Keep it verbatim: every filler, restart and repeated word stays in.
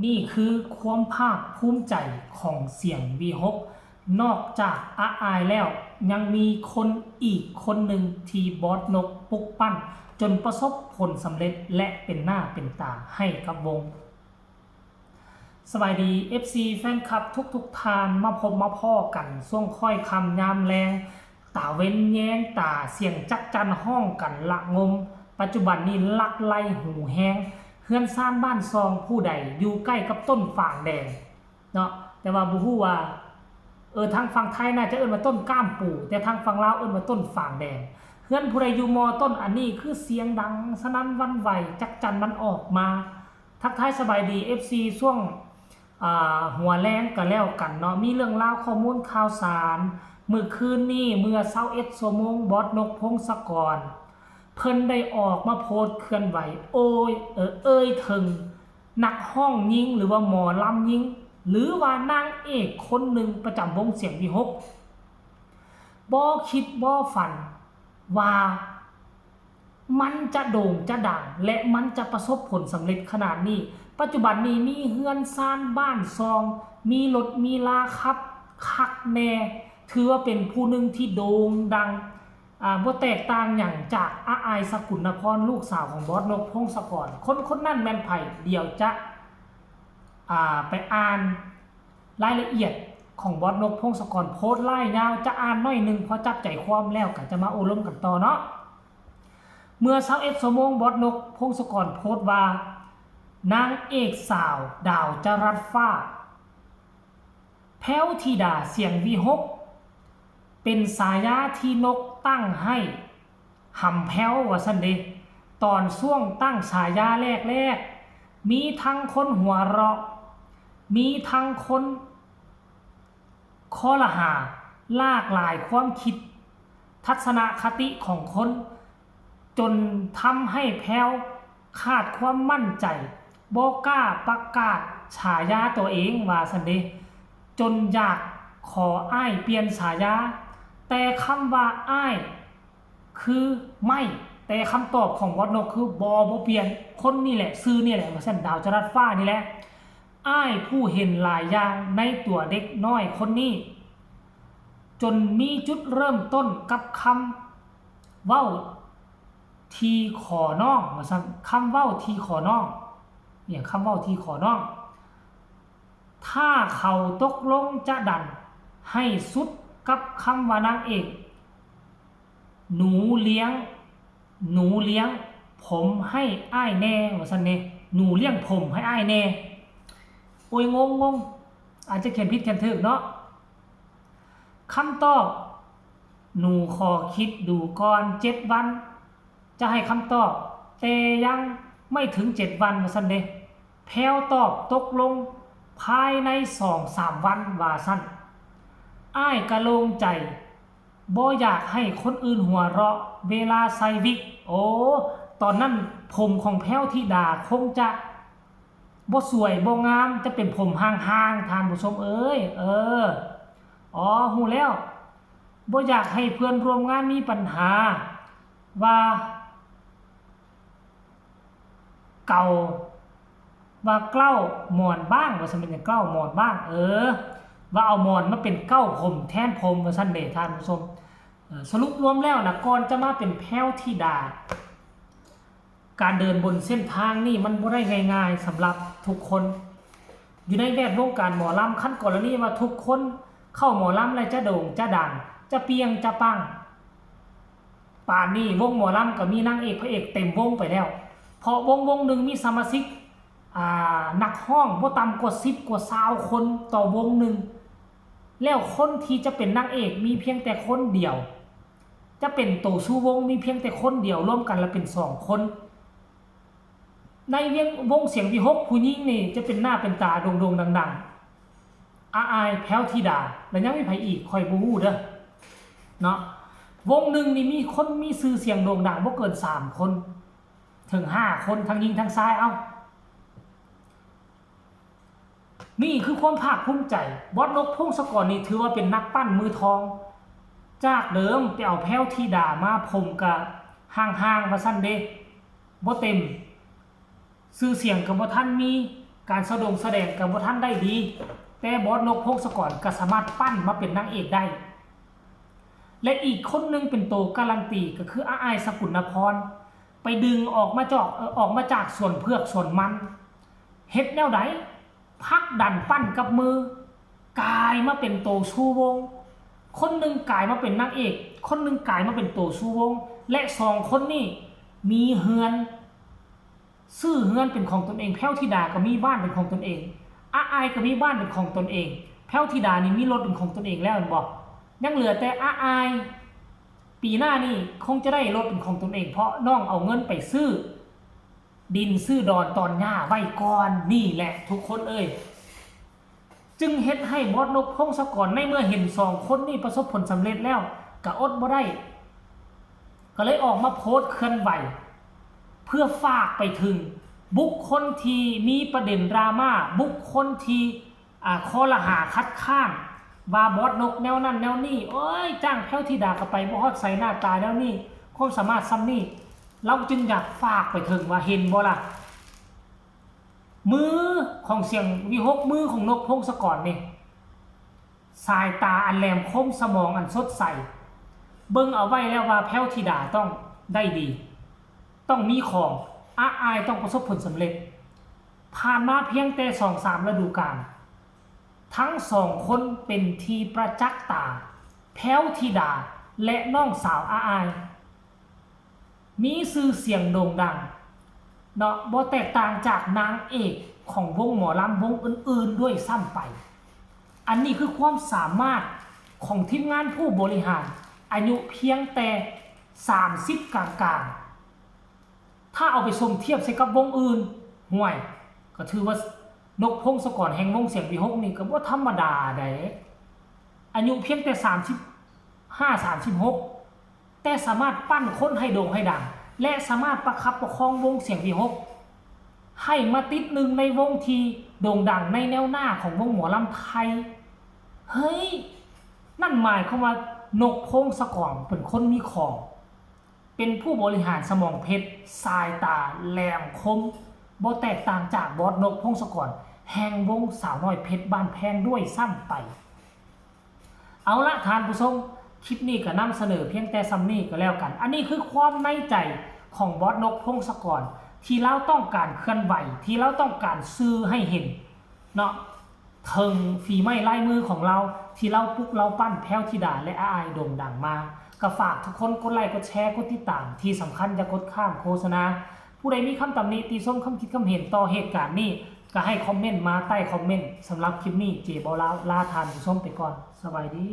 นี่คือความภาคภูมิใจของเสียงวีหก นอกจากอาอายแล้ว ยังมีคนอีกคนหนึ่งที่บอสนกปลุกปั้น จนประสบผลสำเร็จและเป็นหน้าเป็นตาให้กับวง สบายดี เอฟซี แฟนคลับทุกๆท่าน มาพบมาพ้อกันช่วงค่อยค่ำยามแลง ตาเว็นแยงตา เสียงจักจั่นฮ้องกันละงม ปัจจุบันนี้ลักไล่หูแฮง เฮือนซานบ้านซองผู้ใดอยู่ใกล้กับต้นฝางแดงเนาะ แต่ว่าบ่ฮู้ว่า เออ ทางฝั่งไทยน่าจะเอิ้นว่าต้นก้ามปู แต่ทางฝั่งลาวเอิ้นว่าต้นฝางแดง เฮือนผู้ใดอยู่มอต้นอันนี้คือเสียงดังสนั่นหวั่นไหว จักจั่นมันออกมา ทักทายสบายดี เอฟซี ช่วง อ่า หัวแลงก็แล้วกันเนาะ มีเรื่องราวข้อมูลข่าวสาร มื้อคืนนี้เมื่อซาวเอ็ดชั่วโมง บอสนก พงศกร เพิ่นได้ออกมาโพสต์เคลื่อนไหว โอ้ย เออ เอ่ยถึง นักฮ้องหญิงหรือว่าหมอลำหญิง หรือว่านางเอกคนหนึ่งประจำวงเสียงวีหก บ่คิดบ่ฝันว่า มันจะโด่งจะดัง และมันจะประสบผลสำเร็จขนาดนี้ ปัจจุบันนี้มีเฮือนซานบ้านซอง มีรถมีลาขับคักแน่ ถือว่าเป็นผู้หนึ่งที่โด่งดัง อ่า บ่แตกต่างหยังจากอาอาย สกุลนพร ลูกสาวของบอสนก พงศกร คนคนนั้นแม่นไผ เดี๋ยวจะ อ่า ไปอ่านรายละเอียดของบอสนก พงศกร โพสต์หลายยาว จะอ่านหน่อยหนึ่ง พอจับใจความแล้วก็จะมาโอ้ลมกันต่อเนาะ เมื่อซาวเอ็ดชั่วโมง บอสนก พงศกร โพสต์ว่า นางเอกสาวดาวจรัสฟ้า แพรวธิดาเสียงวีหก เป็นฉายาที่นกตั้งให้ หำแพรวว่าซั่นเด้ ตอนช่วงตั้งฉายาแรกๆ มีทั้งคนหัวเราะ มีทั้งคนคอละหา หลากหลายความคิด ทัศนคติของคน จนทำให้แพรวขาดความมั่นใจ บ่กล้าประกาศฉายาตัวเองว่าซั่นเด้ จนอยากขออ้ายเปลี่ยนฉายา แต่คำว่าอ้ายคือไม่ แต่คำตอบของบอสนกคือบ่ บ่เปลี่ยน คนนี่แหละ ชื่อนี่แหละ ว่าซั่น ดาวจรัสฟ้านี่แหละ อ้ายผู้เห็นหลายอย่างในตัวเด็กน้อยคนนี้ จนมีจุดเริ่มต้นกับคำเว้าที่ขอน้อง ว่าซั่น คำเว้าที่ขอน้อง เนี่ย คำเว้าที่ขอน้อง ถ้าเขาตกลงจะดันให้สุดกับคำว่านางเอก หนูเลี้ยง หนูเลี้ยงผมให้อ้ายแน่ ว่าซั่นเด้ หนูเลี้ยงผมให้อ้ายแน่ โอ้ย งงงง อาจจะเขียนผิดเขียนถูกเนาะ คำตอบ หนูขอคิดดูก่อนเจ็ดวัน จะให้คำตอบ แต่ยังไม่ถึงเจ็ดวัน ว่าซั่นเด้ แพรวตอบตกลงภายในสองสามวัน ว่าซั่น อ้ายกะโล่งใจ บ่อยากให้คนอื่นหัวเราะเวลาใส่วิก โอ้ ตอนนั้นผมของแพรวธิดาคงจะบ่สวยบ่งาม จะเป็นผมห่างๆ ท่านผู้ชมเอ้ย เออ อ๋อ ฮู้แล้ว บ่อยากให้เพื่อนร่วมงานมีปัญหา ว่าเก่า ว่าเกล้าหมอนบ้าง ว่าซั่น เป็นหยังเกล้าหมอนบ้าง เออ ว่าเอาหมอนมาเป็นเกล้าผมแทนผม ว่าซั่นเด้ ท่านผู้ชม เอ่อ สรุปรวมแล้วนะ ก่อนจะมาเป็นแพรวธิดา การเดินบนเส้นทางนี่มันบ่ได้ง่ายๆ สำหรับทุกคน อยู่ในแวดวงการหมอลำ คันกรณีว่าทุกคนเข้าหมอลำแล้วจะโด่งจะดัง จะเปรี้ยงจะปัง ป่านนี้วงหมอลำก็มีนางเอกพระเอกเต็มวงไปแล้ว เพราะวงวงหนึ่งมีสมาชิก อ่า นักฮ้องบ่ต่ำกว่าสิบกว่าซาวคนต่อวงหนึ่ง แล้วคนที่จะเป็นนางเอกมีเพียงแต่คนเดียว จะเป็นโตสู่วงมีเพียงแต่คนเดียว รวมกันแล้วเป็นสองคน ในวง วงเสียงวีหก ผู้หญิงนี่จะเป็นหน้าเป็นตาโด่งๆ ดังๆ อาอาย แพรวธิดา แล้วยังมีไผอีก ข้อยบ่ฮู้เด้อ เนาะ วงหนึ่งนี่มีคนมีชื่อเสียงโด่งดังบ่เกินสามคน ถึงห้าคน ทั้งหญิงทั้งชาย เอ้า นี่คือความภาคภูมิใจ บอสนก พงศกร นี่ถือว่าเป็นนักปั้นมือทอง จากเดิมไปเอาแพรวธิดามา ผมกะห่างๆ ว่าซั่นเด้ บ่เต็ม ชื่อเสียงก็บ่ทันมี การแสดงแสดงก็บ่ทันได้ดี แต่บอสนกพงศกรก็สามารถปั้นมาเป็นนางเอกได้ และอีกคนหนึ่งเป็นตัวการันตีก็คืออาอายสกุลนพร ไปดึงออกมาจากเอ่อออกมาจากสวนเผือกสวนมัน เฮ็ดแนวใด ผลักดันปั้นกับมือ กลายมาเป็นตัวชูวง คนหนึ่งกลายมาเป็นนางเอก คนหนึ่งกลายมาเป็นตัวชูวง และสองคนนี้มีเฮือน ซื้อเฮือนเป็นของตนเอง แพรวธิดาก็มีบ้านเป็นของตนเอง อาอายก็มีบ้านเป็นของตนเอง แพรวธิดานี่มีรถเป็นของตนเองแล้วแม่นบ่ ยังเหลือแต่อาอาย ปีหน้านี่คงจะได้รถเป็นของตนเอง เพราะน้องเอาเงินไปซื้อ ดินซื้อดอนตอนหญ้าไว้ก่อน นี่แหละทุกคนเอ้ย จึงเฮ็ดให้บอสนกพงศกรในเมื่อเห็นสองคนนี้ประสบผลสำเร็จแล้ว ก็อดบ่ได้ ก็เลยออกมาโพสต์เคลื่อนไหว เพื่อฝากไปถึงบุคคลที่มีประเด็นดราม่า บุคคลที่อ่าคอรหาคัดค้าน ว่าบอสนกแนวนั้นแนวนี้ โอ้ย จ้างแพรวธิดาก็ไปบ่ฮอดไส หน้าตาแนวนี้ ความสามารถส่ำนี้ เราจึงอยากฝากไปถึงว่าเห็นบ่ล่ะ มือของเสียงวิหก มือของนกพงศกรนี่ สายตาอันแหลมคม สมองอันสดใส เบิ่งเอาไว้แล้วว่าแพรวธิดาต้องได้ดี ต้องมีของ อาอายต้องประสบผลสำเร็จ ผ่านมาเพียงแต่สองสามฤดูกาล ทั้งสองคนเป็นที่ประจักษ์ตา แพรวธิดาและน้องสาวอาอาย มีชื่อเสียงโด่งดังเนาะ บ่แตกต่างจากนางเอกของวงหมอลำวงอื่นๆด้วยซ้ำไป อันนี้คือความสามารถของทีมงานผู้บริหาร อายุเพียงแต่ สามสิบ กลางๆ ถ้าเอาไปสมเทียบใส่กับวงอื่น ห่วย ก็ถือว่านกพงศกรแห่งวงเสียงวิหกนี่ก็บ่ธรรมดาได๋ อายุเพียงแต่ สามสิบห้า สามสิบหก แต่สามารถปั้นคนให้โด่งให้ดัง และสามารถประคับประคองวงเสียงวิหก ให้มาติดหนึ่งในวงที่โด่งดังในแนวหน้าของวงหมอลำไทย เฮ้ย นั่นหมายความว่านกพงศกรเป็นคนมีของ เป็นผู้บริหารสมองเพชร สายตาแหลมคม บ่แตกต่างจากบอสนกพงศกร แห่งวงสาวน้อยเพชรบ้านแพงด้วยซ้ำไป เอาละท่านผู้ชม คลิปนี้ก็นำเสนอเพียงแต่ส่ำนี้ก็แล้วกัน อันนี้คือความในใจของบอสนกพงศกร ที่ลาวต้องการเคลื่อนไหว ที่ลาวต้องการสื่อให้เห็นเนาะ เถิงฝีไม้ลายมือของลาว ที่ลาวปลุกลาวปั้นแพรวธิดาและอาอายโด่งดังมา ก็ฝากทุกคนกดไลค์กดแชร์กดติดตาม ที่สำคัญอย่ากดข้ามโฆษณา ผู้ใดมีคำตำหนิติชมคำคิดคำเห็นต่อเหตุการณ์นี้ ก็ให้คอมเมนต์มาใต้คอมเมนต์ สำหรับคลิปนี้เจบอลาวลาท่านผู้ชมไปก่อน สบายดี